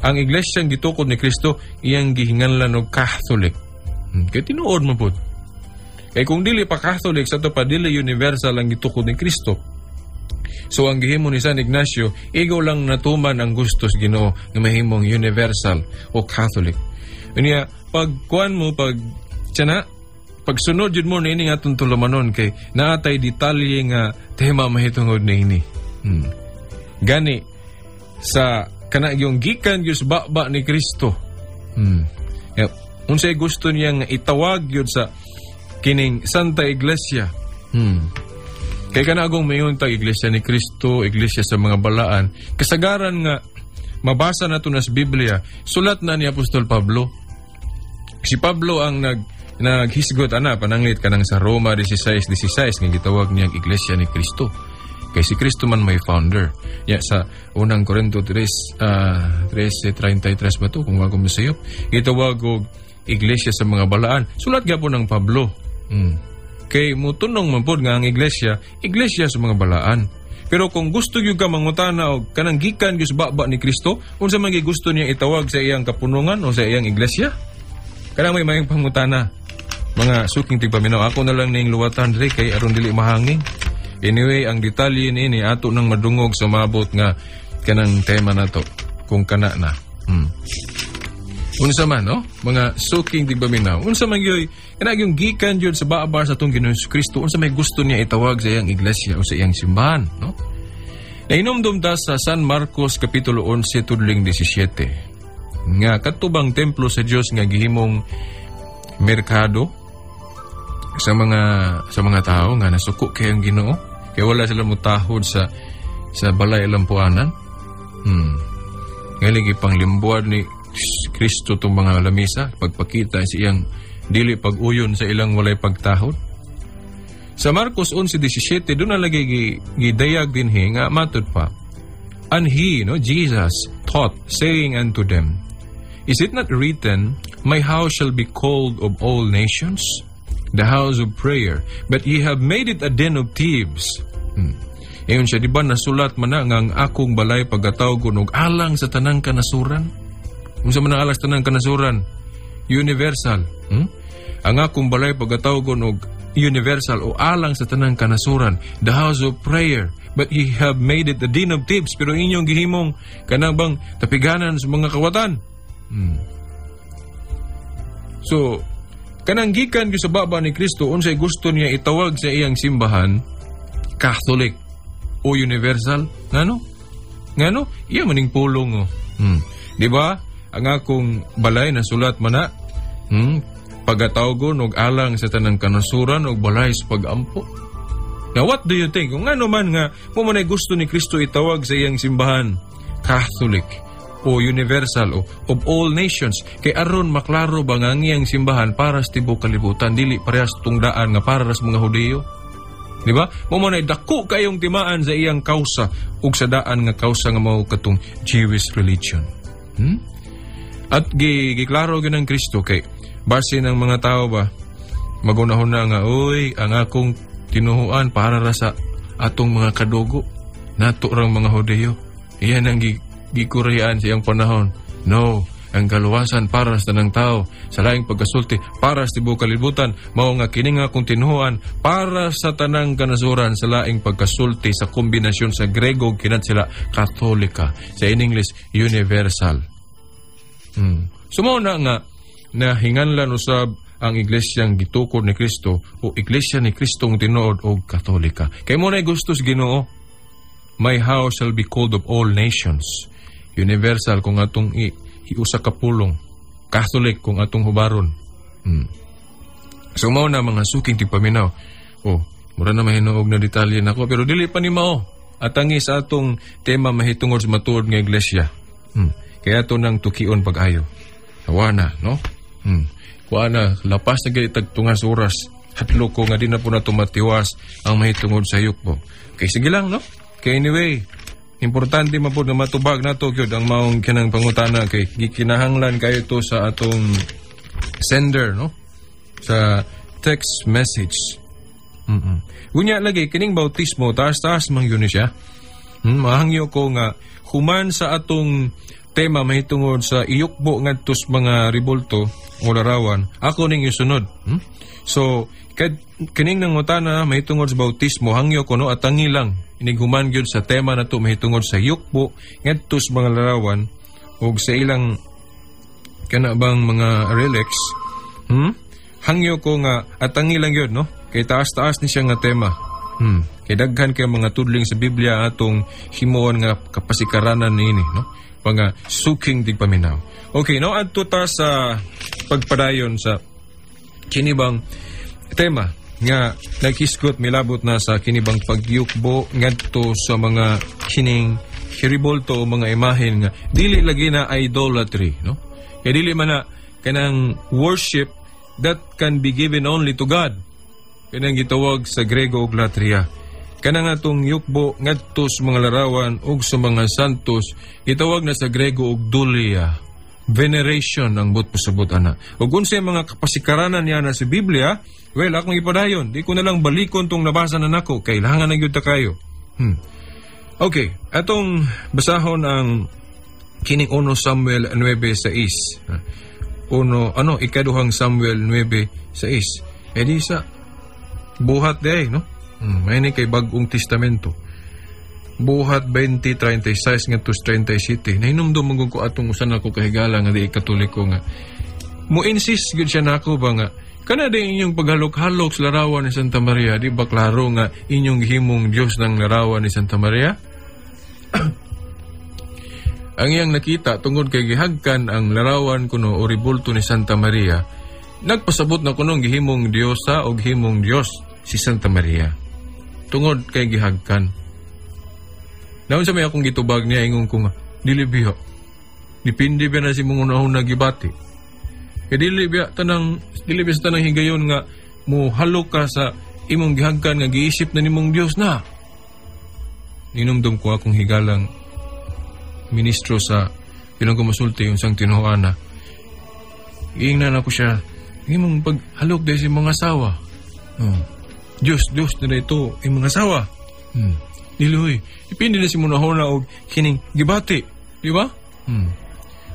Ang iglesia ang gitukod ni Kristo iyang gihinganlan og Catholic. Kay tinuod man pud. Kay kung dili pa Catholic, sa to pa dili universal ang gitukod ni Kristo. So ang gihimo ni San Ignacio, igo lang natuman ang gusto sa Ginoo nga mahimong universal o Catholic. Unya pag kuan mo, pag tiyan pagsunod yun mo niini nga atong tulumanon kay naatay detalye nga tema mahitungod niini. Gani Sa kana yung gikan gyud sa baba ni Kristo. Ya, unsay gusto niya nga itawag gyud sa kining Santa Iglesia. Kay kana agong mayon ta Iglesia ni Kristo, Iglesia sa mga balaan, kasagaran nga mabasa nato na sa Biblia, sulat na ni Apostol Pablo. Si Pablo ang naghisgot ana pananglit kanang sa Roma 16:16 nga gitawag niyang Iglesia ni Kristo. Kay si Kristo man may founder. Ya sa unang Korinto 3 13:33 ba to kung wa ko masayop, gitawag og Iglesia sa mga balaan. Sulat gyapon ng Pablo. Kay mutunong man pod nga ang iglesia, iglesia sa mga balaan. Pero kung gusto gyud ka mangutana og kanang gikan gyud sa baba ni Kristo, unsa man gyud gusto niya itawag sa iyang kapunungan o sa iyang iglesia? Kanang may mayong pangutana. Mga suking tigpaminaw, ako na lang ning luwatan diri kay aron dili mahangin. Anyway, ang detalye niini ato nang madungog sa mabot nga kanang tema nato kung kana na. Unsa man, no? Mga suking tigpaminaw. Unsa man gyud kana yung gikan gyud sa baba sa atong Ginoong Kristo, unsa may gusto niya itawag sa iyang iglesia o sa iyang simbahan, no? Nahinumdum ta sa San Marcos Kapitulo 11 tudling 17 nga katubang templo sa Dios nga gihimong merkado sa mga tao nga nasuko kay ang Ginoo kay wala sila mutahod sa balay lampuanan. Ngali gipanglimbuan ni Kristo tong mga lamisa pagpakita sa iyang dili pag-uyon sa ilang walay pagtahod. Sa Marcos 11:17 doon na lagi gidayag dinhi nga matud pa. And he, no, Jesus, taught, saying unto them, "Is it not written, 'My house shall be called of all nations, the house of prayer,' but ye have made it a den of thieves"? Ayon siya, di ba nasulat man na nga ang akong balay pagatawgon og alang sa tanang kanasuran? Unsa man ang alang sa tanang kanasuran? Universal. Ang akong balay pagatawgon og universal o alang sa tanang kanasuran, the house of prayer, but ye have made it the den of thieves. Pero inyong gihimong kanang bang tapiganan sa mga kawatan. So, kanang gikan gyud sa baba ni Kristo, unsay gusto niya itawag sa iyang simbahan, Catholic o universal? Ngano? Ngano? Iya maning pulong oh. Di ba? Ang akong balay nasulat man na, pagatawgon og alang sa tanang kanasuran og balay sa pag-ampo. Now, what do you think? Kung ano man nga, mo man ay gusto ni Kristo itawag sa iyang simbahan, Catholic o universal o of all nations, kay aron maklaro ba nga ang iyang simbahan para sa tibuok kalibutan, dili parehas tungdaan nga para sa mga Hudiyo? Di ba? Mo man ay dako kayong timaan sa iyang kausa ug sa daan nga kausa nga mao katong Jewish religion. At giklaro gyud ng Kristo kay base ng mga tao ba magunahon na nga, "Oy, ang akong tinuhuan para ra sa atong mga kadugo nato rang mga Hudiyo." Iyan ang gikurian sa iyang panahon. No, ang kaluwasan para sa tanang tao, sa laing pagkasulti para sa tibuok kalibutan, mao nga kini nga akong tinuhuan para sa tanang kanasuran, sa laing pagkasulti sa kombinasyon sa Grego kinatsila Katolika, sa in English universal. So mao na nga nahinganlan usab ang iglesyang gitukod ni Kristo o iglesia ni Kristong tinuod og Katolika. Kay mo na gusto sa Ginoo, "My house shall be called of all nations." Universal kung atong iusa ka pulong. Catholic kung atong hubaron. So mao na, mga suking tigpaminaw. Oh, mura na mahinuog na detalye nako pero dili pa ni mao. Atangi sa atong tema mahitungod sa matuod nga iglesia. Kaya ato nang tukion pag-ayo. Awa na, no? Kuha na, lapas na gayud tungas oras. Hadlok ko nga di na po na tumatiwas ang mahitungod sa yukbo. Okay, sige lang, no? Okay, anyway, importante man po na matubag nato gyud ang maong kanang pangutana kay gikinahanglan kayo to sa atong sender, no? Sa text message. Unya lagi kining bautismo, taas-taas man yun siya. Mahangyo ko nga human sa atong tema mahitungod sa iyukbo ngadto sa mga ribolto o larawan, ako ning isunod. So, kad kining nangutana mahitungod sa bautismo, hangyo ko no atangi lang inighuman gyud sa tema nato mahitungod sa yukbo ngadto sa mga larawan ug sa ilang kana bang mga relics. Hangyo ko nga atangi lang gyud, no? Kay taas-taas ni siya nga tema. Kay daghan kay mga tudling sa Biblia atong himuon nga kapasikaranan niini, no? Mga suking tigpaminaw. Okay, no, adto ta sa pagpadayon sa kinibang tema nga naghisgot milabot na sa kinibang pagyukbo ngadto sa mga kining hiribolto o mga imahen nga dili lagi na idolatry, no? Kay dili man na kanang worship that can be given only to God. Kanang gitawag sa Grego og latria. Kanang atong yukbo ngadto sa mga larawan ug sa mga santos, gitawag na sa Grego og dulia. Veneration ang buot pasabot ana. Ug unsay mga kapasikaranan niya na sa Biblia, well, akong ipadayon. Di ko na lang balikon tong nabasa na nako. Kailangan na gyud ta kayo. Okay, atong basahon ang kining 1 Samuel 9:6. Uno, ano, ikaduhang Samuel 9:6. E di sa buhat di ay, no? May ni kay Bagong Testamento. Buhat 20:36 ngadto 37. Nahinumdum man ko atong usan ako kahigala nga di Katoliko nga mo insist gyud siya nako ba nga kana di inyong paghalok-halok sa larawan ni Santa Maria, di ba klaro nga inyong gihimong Dios ng larawan ni Santa Maria? Ang iyang nakita tungod kay gihagkan ang larawan kuno o ribulto ni Santa Maria, nagpasabot na kuno gihimong Diyosa o gihimong Dios si Santa Maria tungod kay gihagkan. Naon sa may akong gitubag niya, ingon ko nga, dili biya. Depende biya na si mong unahon nagibati. Kay dili biya tanang, dili biya sa tanang higayon nga muhalok ka sa imong gihagkan nga giisip na nimong Dios na. Ninumdum ko akong higalang ministro sa pinagkumasulti yung sang tinuana. Giingnan ako siya, imong paghalok dahil sa mga asawa. Oh. Diyos, Diyos na ito, imong asawa. Dili huy, depende na si munahona og kining gibati. Di ba?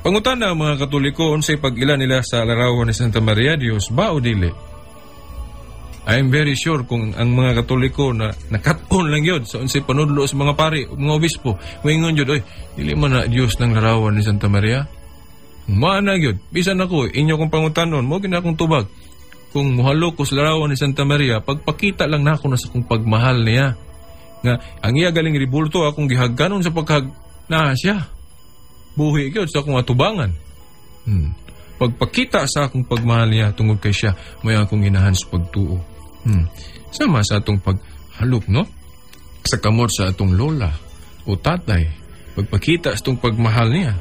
Pangutana mga Katoliko, unsay pag-ila nila sa larawan ni Santa Maria, Diyos ba o dili? I'm very sure kung ang mga Katoliko na nakat-on lang yun sa unsay panudlo sa mga pari, mga obispo, moingon yun, oy, dili man na Diyos ng larawan ni Santa Maria. Maana yun. Bisan ako, inyo kong pangutanon, mo gina akong tubag. Kung muhalok ko sa larawan ni Santa Maria, pagpakita lang nako na sa kong pagmahal niya. Nga, ang iya galing ribulto akong gihagkanon sa paghag na siya. Buhi gyud sa akong atubangan. Pagpakita sa akong pagmahal niya tungod kay siya, may akong ginahan sa pagtuo. Sama sa atong paghalok, no? Sa kamot sa atong lola o tatay. Pagpakita sa atong pagmahal niya.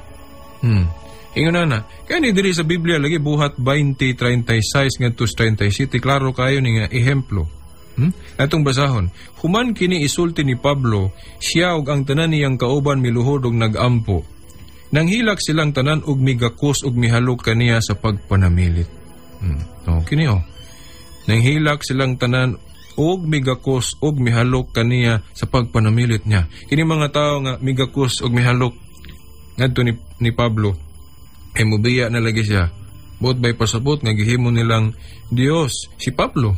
Ingon na na, kaya ni diri sa Biblia lagi buhat 20:36 ngadto 37, klaro kayo ni nga ehemplo. Atong basahon. Human kini isulti ni Pablo, siya ug ang tanan niyang kauban miluhod og nagampo. Nanghilak silang tanan og migakos og mihalok kaniya sa pagpanamilit. Oh, kini oh. Nanghilak silang tanan og migakos og mihalok kaniya sa pagpanamilit niya. Kini mga tao nga migakos og mihalok ngadto ni Pablo, ay mubiya na lagi siya. Buot bay pasabot nga gihimo nilang Dios si Pablo.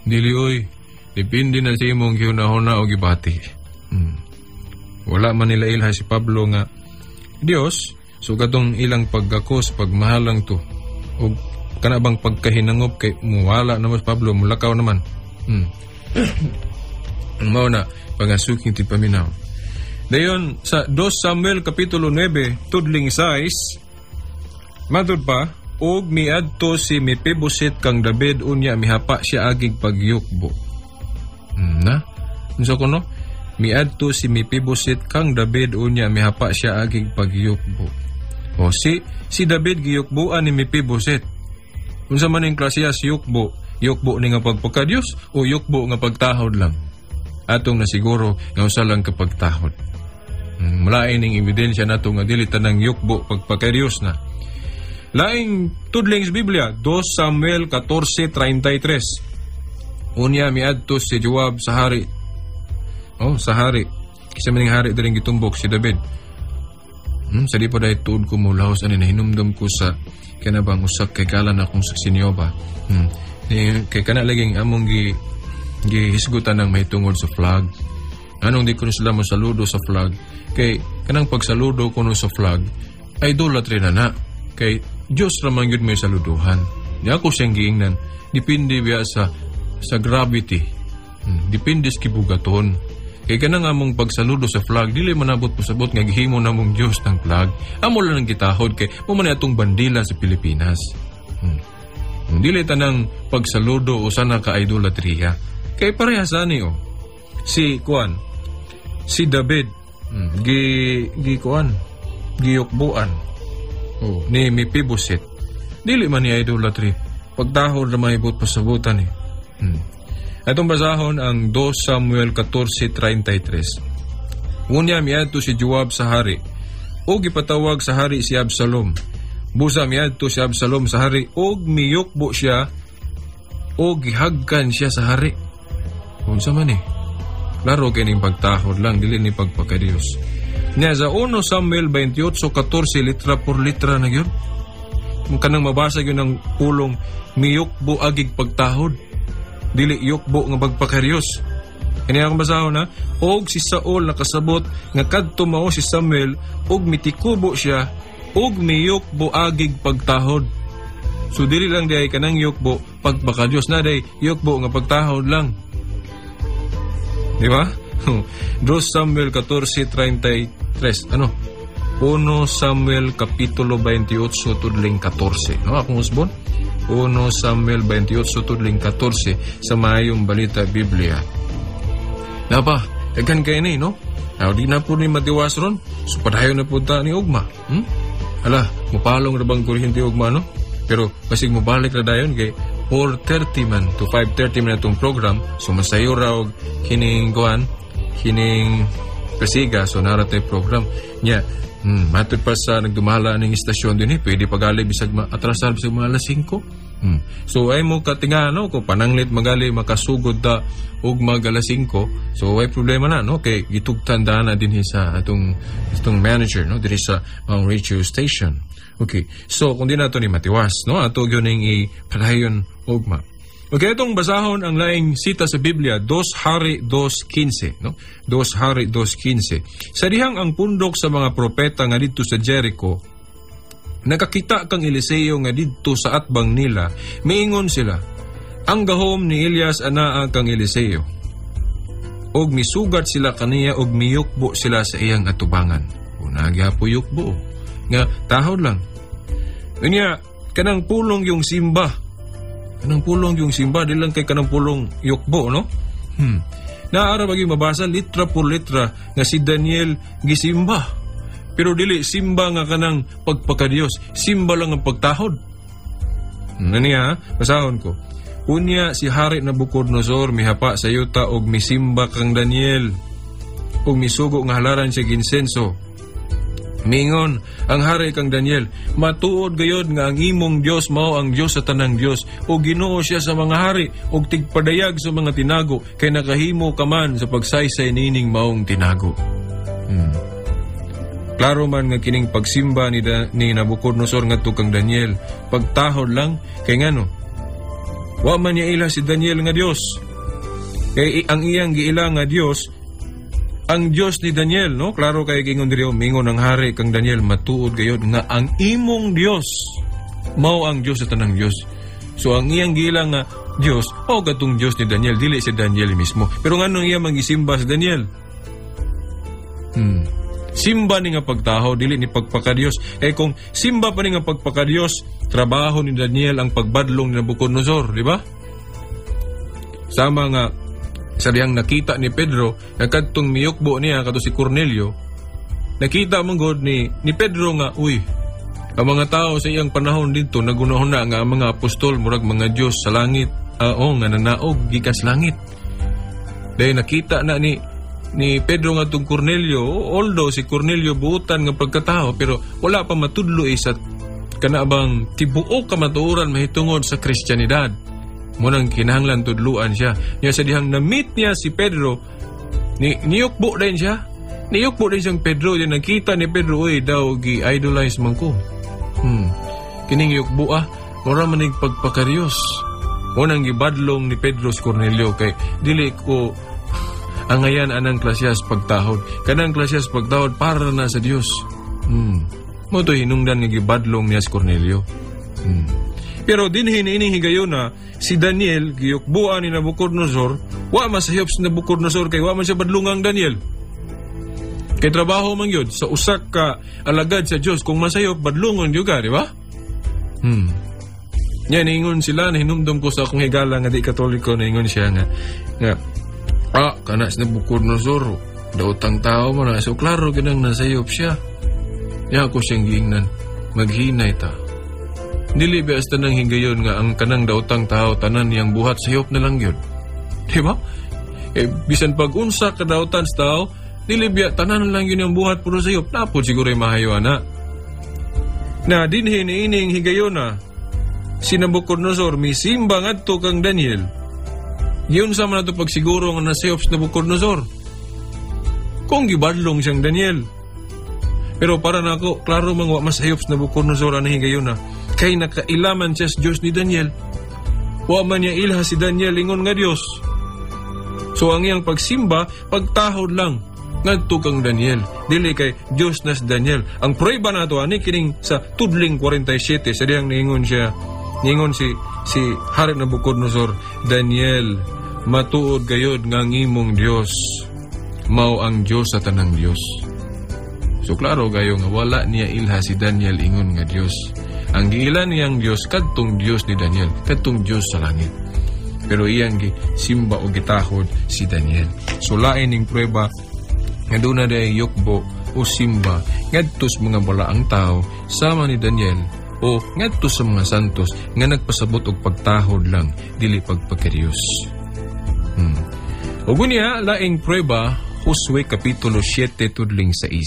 Dili oy, depende na sa imong gihunahuna o gibati. Wala man nila ilha si Pablo nga Dios, so katong ilang paggakos, pagmahalang to. O kana bang pagkahinangop kay muwala naman si Pablo, mulakaw naman. Mao na pangasuking ti paminaw. Dayon sa 2 Samuel kapitulo 9 tudling 6, matud pa og miadto si Mepiboset kang David unya mihapa siya agig pagyukbo. Na? Unsa kuno? Miadto si Mepiboset kang David unya mihapa siya agig pagyukbo. O si David giyukboan ni Mepiboset. Unsa man ning klase si yukbo? Yukbo ni nga pagpakadiyos o yukbo nga pagtahod lang? Atong nasiguro nga usa lang kapagtahod. Malain ning ebidensya nato nga dili tanang yukbo pagpakadiyos na. Laing tudling sa Biblia, 2 Samuel 14:33. Unya miadto si Joab sa hari. Oh, sa hari. Kisa maning hari diri gitumbok si David. Sa di pa dahil tuod ko mo lahos ani nahinumdum ko sa kanabang usak kay kala na akong sa sinyoba. Kay kana laging among gihisgutan ng mahitungod sa flag. Anong di ko sila mo saludo sa flag? Kay kanang pagsaludo ko no sa flag, idolatry na na. Kay Diyos ramang yun may saluduhan. Di ako siyang giingnan. Depende biya sa gravity. Depende sa kibugaton. Kay kanang among pagsaludo sa flag, dili manabot pasabot nga gihimo namong Dios ng flag. Amo lang ang gitahod kay mo man atong bandila sa Pilipinas. Dili tanang pagsaludo usa na ka idolatriya. Kay parehas ani oh. Si kuan, si David, gi gi kuan, giyukbuan. Oh, ni Mephibosheth. Dili man ni idolatry. Pagtahod na mahibot pasabutan eh. Atong basahon ang 2 Samuel 14:33. Unya miadto si Joab sa hari ug gipatawag sa hari si Absalom. Busa miadto si Absalom sa hari ug miyukbo siya ug gihagkan siya sa hari. Unsa man eh? Klaro kining pagtahod lang, dili ni pagpakadiyos. Nya sa 1 Samuel 28:14, litra por litra na gyud. Kung kanang mabasa gyud ang pulong miyukbo agig pagtahod, dili yukbo nga pagpakadiyos. Kani akong basahon na, og si Saul nakasabot nga kadto mao si Samuel og mitikubo siya og miyukbo agig pagtahod. So dili lang diay kanang yukbo pagpakadiyos na day yukbo nga pagtahod lang. Di ba? 2 Samuel 14:33. Ano? 1 Samuel Kapitulo 28 tudling 14. No, akong usbon? 1 Samuel 28 tudling 14 sa Maayong Balita Biblia. Napa, daghan kay ni, no? Now, di na po ni matiwas ron. So, padayon na po ta ni Ugma. Ala, mupalong ra bang kuryente Ugma, no? Pero, basig mobalik ra dayon kay 4:30 man to 5:30 man atong program. So, masayo ra og kining kuan, kining kasiga. So, nara tay program. Nya, matud pa sa nagdumala ning istasyon din eh, pwede pagali bisag atrasal bisag mga alas 5. So ay mo katinga no, kung pananglit magali makasugod ta og mag alas 5, so way problema na no, kay gitugtan na dinhi sa atong atong manager no, dinhi sa ang radio station. Okay. So kung di nato ni matiwas no, ato gyud ning ipadayon ugma. Okay, itong basahon ang laing sita sa Biblia, 2 Hari 2:15, no? 2 Hari 2:15. Sa dihang ang pundok sa mga propeta nga didto sa Jericho, nakakita kang Eliseo nga didto sa atbang nila, miingon sila, ang gahom ni Elias anaa kang Eliseo. Og misugat sila kaniya og miyukbo sila sa iyang atubangan. O nagyapo yukbo, nga tahod lang. Unya, kanang pulong yung simba. Kanang pulong yung simba, di lang kay kanang pulong yukbo, no? Naara bagay mabasa, litra por litra, nga si Daniel gisimba. Pero dili, simba nga kanang pagpakadiyos. Simba lang ang pagtahod. Ano niya, basahon ko. Unya, si Hari Nabucodonosor mihapa sa yuta og misimba kang Daniel. Og misugo nga halaran siya ginsenso. Mingon ang hari kang Daniel, matuod gayod nga ang imong Dios mao ang Dios sa tanang Dios, ug Ginoo siya sa mga hari, ug tigpadayag sa mga tinago, kay nakahimo ka man sa pagsaysay nining maong tinago. Klaro man nga kining pagsimba ni Nabucodonosor ngadto kang Daniel, pagtahod lang kay ngano? Wa man niya ila si Daniel nga Dios. Kay ang iyang giila nga Dios, ang Dios ni Daniel, no? Klaro kay gingon diri, mingon ang hari kang Daniel, matuod gayod nga ang imong Dios mao ang Dios sa tanang Dios. So ang iyang giila nga Dios mao katong Dios ni Daniel, dili si Daniel mismo. Pero nganong iya mangisimba si Daniel? Simba ni nga pagtaho, dili ni pagpakadiyos. Kay kung simba pa ni nga pagpakadiyos, trabaho ni Daniel ang pagbadlong ni Nabucodonosor, di ba? Sama nga sa dihang nakita ni Pedro nga kadtong miyukbo niya kadto si Cornelio, nakita man gud ni Pedro nga uy, ang mga tao sa iyang panahon didto nagunahuna nga ang mga apostol murag mga Dios sa langit, nga nanaog gikas langit. Dahil nakita na ni Pedro nga tong Cornelio, although si Cornelio buutan nga pagkatao, pero wala pa matudlo sa kanabang tibuok kamatuoran mahitungod sa Kristiyanidad. Munang kinahanglan tudluan siya. Niya sa dihang na-meet niya si Pedro, niyukbo din siya. Niyukbo din siyang Pedro. Diyan nakita ni Pedro, uy, daw, gi-idolize man ko. Kining yukbo mura manig pagpakaryos. Munang gibadlong ni Pedro si Cornelio kay dili ko angayan anang klasyas pagtahod. Kanang klasyas pagtahod para na sa Dios. Mo to hinungdan nga gibadlong niya si Cornelio. Pero dinhi niining higayuna, si Daniel giyukbuan ni Nabucodonosor, wa masayop si Nabucodonosor kay wa man siya badlungang Daniel. Kay trabaho man yun sa usak ka alagad sa Dios, kung masayop badlungon gyud ka, di ba? Yan, ingon sila, nahinumdum ko sa akong higala nga di Katoliko, naingon siya nga, nga kana si Nabucodonosor, daotang tao man na. So, klaro ganang nasayop siya. Yan ako siyang giingnan, maghinay ta. Dili ba hasta nang higayon nga ang kanang daotang tao tanan niyang buhat sayop na lang yun. Di ba? Eh, bisan pag unsa kadaotan sa tao, dili biya tanan lang yun yung buhat puro sayop. Napod siguro yung mahayo ana. Na dinhi niining higayon na si Nabucodonosor misimba ngadto kang Daniel. Yun sa man nato pagsiguro nga nasayop si Nabucodonosor. Kung gibadlong siyang Daniel. Pero para nako, klaro mang wa masayop si Nabucodonosor ang higayon na kay nakailaman siya sa Diyos ni Daniel. Wa man niya ilha si Daniel ingon nga Diyos. So ang iyang pagsimba, pagtahod lang ngadto kang Daniel. Dili kay Diyos na si Daniel. Ang prueba nato ani kining sa tudling 47 sa diyang niingon siya, niingon si Hari Nabucodonosor, Daniel, matuod gayod nga ang imong Dios mao ang Dios sa tanang Dios. So klaro gayo nga wala niya ilha si Daniel ingon nga Dios. Ang giila niyang Dios kadtong Dios ni Daniel, kadtong Dios sa langit. Pero iyang gisimba o gitahod si Daniel. So lain ning prueba nga doon na day yukbo o simba ngadto sa mga balaang tao sama ni Daniel o ngadto sa mga santos nga nagpasabot og pagtahod lang dili pagpagka-Diyos. Ug unya laing prueba, Josue kapitulo 7 tudling 6.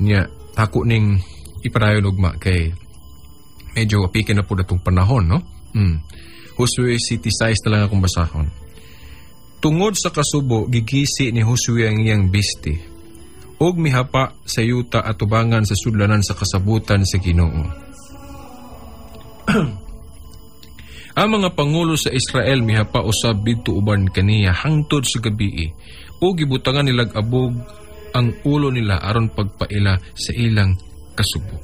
Nya ako ning ipadayon ugma kay medyo apikin na po datong panahon, no? Josue 7:6 na lang akong basahon. Tungod sa kasubo, gigisi ni Josue ang iyang bisti ug mihapa sa yuta at tubangan sa sudlanan sa kasabutan sa Ginoo. Ang mga pangulo sa Israel mihapa usab didto uban kaniya hangtod sa gabii ug gibutangan nilag abog ang ulo nila aron pagpaila sa ilang kasubo.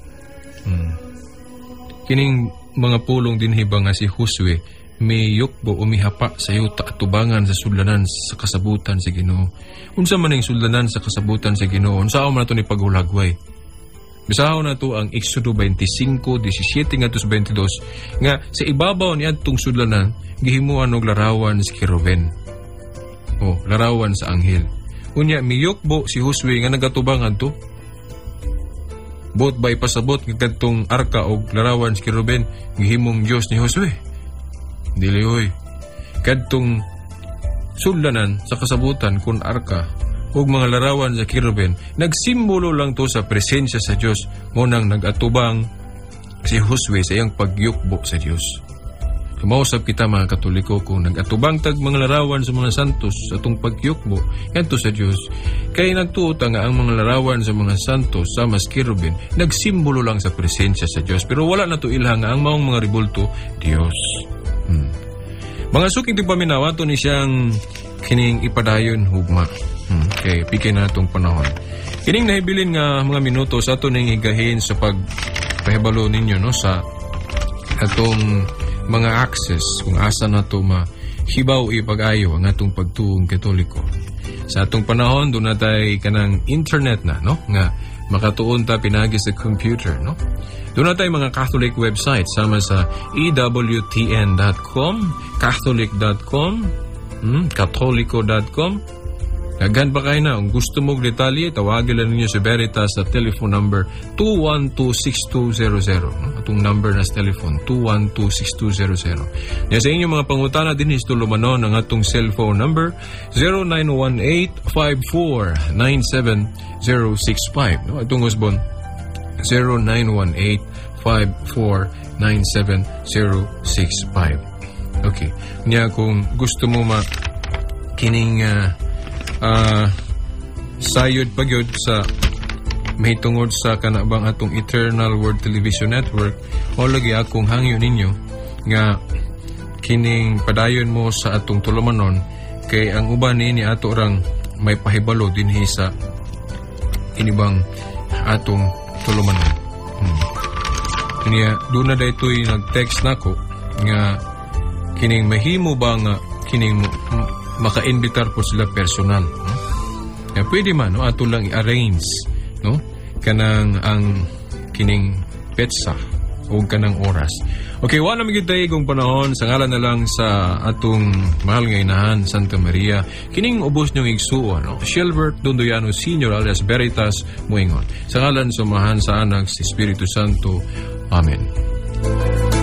Kining mga pulong dinhi ba nga si Josue miyukbo o mihapa sa yuta at tubangan sa sudlanan sa kasabutan sa Ginoo. Unsa man ning sudlanan sa kasabutan sa Ginoo? Unsa man nato ni paghulagway? Bisahon na to ang Exodo 25:17 ngadto sa 22 nga sa ibabaw ni adtong sudlanan gihimuan og larawan si Kerubin. O larawan sa anghel. Unya miyukbo si Josue nga nagatubang adto. Bot bay pasabot nga kadtong arka og larawan si Kerubin gihimong Dios ni Josue. Dili oy. Kadtong sudlanan sa kasabutan kun arka ug mga larawan sa Kerubin nagsimbolo lang to sa presensya sa Dios, mo nang nagatubang si Josue sa iyang pagyukbo sa Dios. Kumausap kita mga Katoliko kung nagatubang tag mga larawan sa mga santos sa atong pagyukbo ngadto sa Dios, kay nagtuo ta nga ang mga larawan sa mga santos sa mas Kerubin nagsimbolo lang sa presensya sa Dios, pero wala na to ilha nga ang maong mga ribulto Dios. Mga suking tigpaminaw, ato ni siyang kining ipadayon hugma. Kay pikay na atong panahon. Kining nahibilin nga mga minuto sa ato ning higahin sa pagpahibalo ninyo, no, sa atong mga access kung asa na to mahibaw ipag-ayo ang atong pagtuong Katoliko. Sa atong panahon doon natay kanang internet na, no, nga makatuon ta pinagi sa computer, no. Doon natay mga Catholic website sama sa ewtn.com, catholic.com, katoliko.com. Daghan pa kayo na. Kung gusto mong detalye, tawagin lang ninyo si Veritas sa telephone number 212-6200. No? Atong number na sa telephone, 212-6200. Yan sa inyong mga pangutana din, tulumanon ang atong cellphone number 0918-549-7065. No? Atong usbon, 0918-549-7065. Okay. Nya kung gusto mo ma kining sayod pagyod sa mahitungod sa kanabang atong Eternal Word Television Network, o lagi akong hangyo ninyo nga kining padayon mo sa atong tulumanon, kay ang uban niini ato rang may pahibalo dinhi sa inibang atong tulumanon. Kanya doon na daytoy nag-text nako nga kining mahimo ba nga kining maka-invitar po sila personal, no? Kaya pwede man, no, ato lang i-arrange, no, kanang ang kining petsa o kanang oras. Okay, wala naman gyud kung panahon. Sa ngalan na lang sa atong mahal nga inahan, Santa Maria, kining ubos niyong igsuon, no? Shilbert Dondoyano Sr. alias Veritas moingon. Sa ngalan sa Amahan, sa Anak, sa Espiritu Santo. Amen.